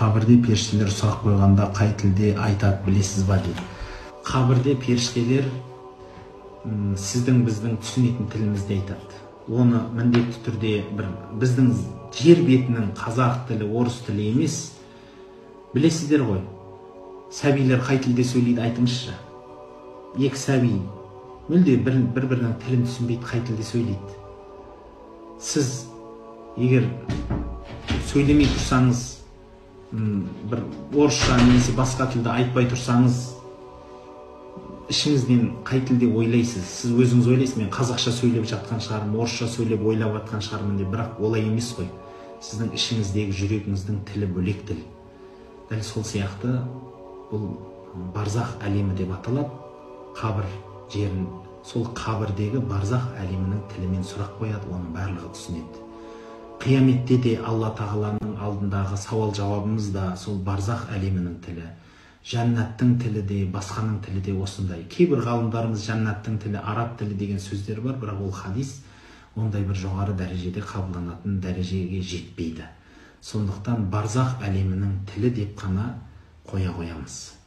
Қабірде періштелер сұрақ қойғанда қай тілде айтады, білесіз ба дейді. Қабірде періштелер сіздің, біздің түсінетін тілімізде айтады. Оны міндетті түрде бір біздің жер бетінің қазақ тілі, орыс тілі емес. Білесіздер ғой, сәбилер қай тілде сөйлейді, айтыңызшы. Екі сәби мүлде бір бірінің тілін түсінбейді, қай тілде сөйлейді? Сіз егер сөйлемей тұрсаңыз, бір орысша немесе басқа тілді айтпай тұрсаңыз, ішіңізден қай тілде ойлайсыз? Сіз өзіңіз ойлайсыз, мен қазақша сөйлеп жатқан шығармын, орысша сөйлеп ойлап жатқан шығармын деп, бірақ олай емес қой. Сіздің ішіңіздегі жүрегіңіздің тілі бөлек тіл. Дәл сол сияқты бұл барзах әлемі деп аталады. Қабір жерін, сол қабірдегі барзах әлемінің тілімен сұрақ қояды, оның барлығы түсінеді. Қияметте де Алла тағаланың алдындағы сауал жауабымыз да сол барзах әлемінің тілі. Жәннаттың тілі де, басқаның тілі де осындай. Кейбір ғалымдарымыз жәннаттың тілі араб тілі деген сөздер бар, бірақ ол хадис ондай бір жоғары дәрежеде қабылданатын дәрежеге жетпейді. Сондықтан барзах әлемінің тілі деп қана қоя қоямыз.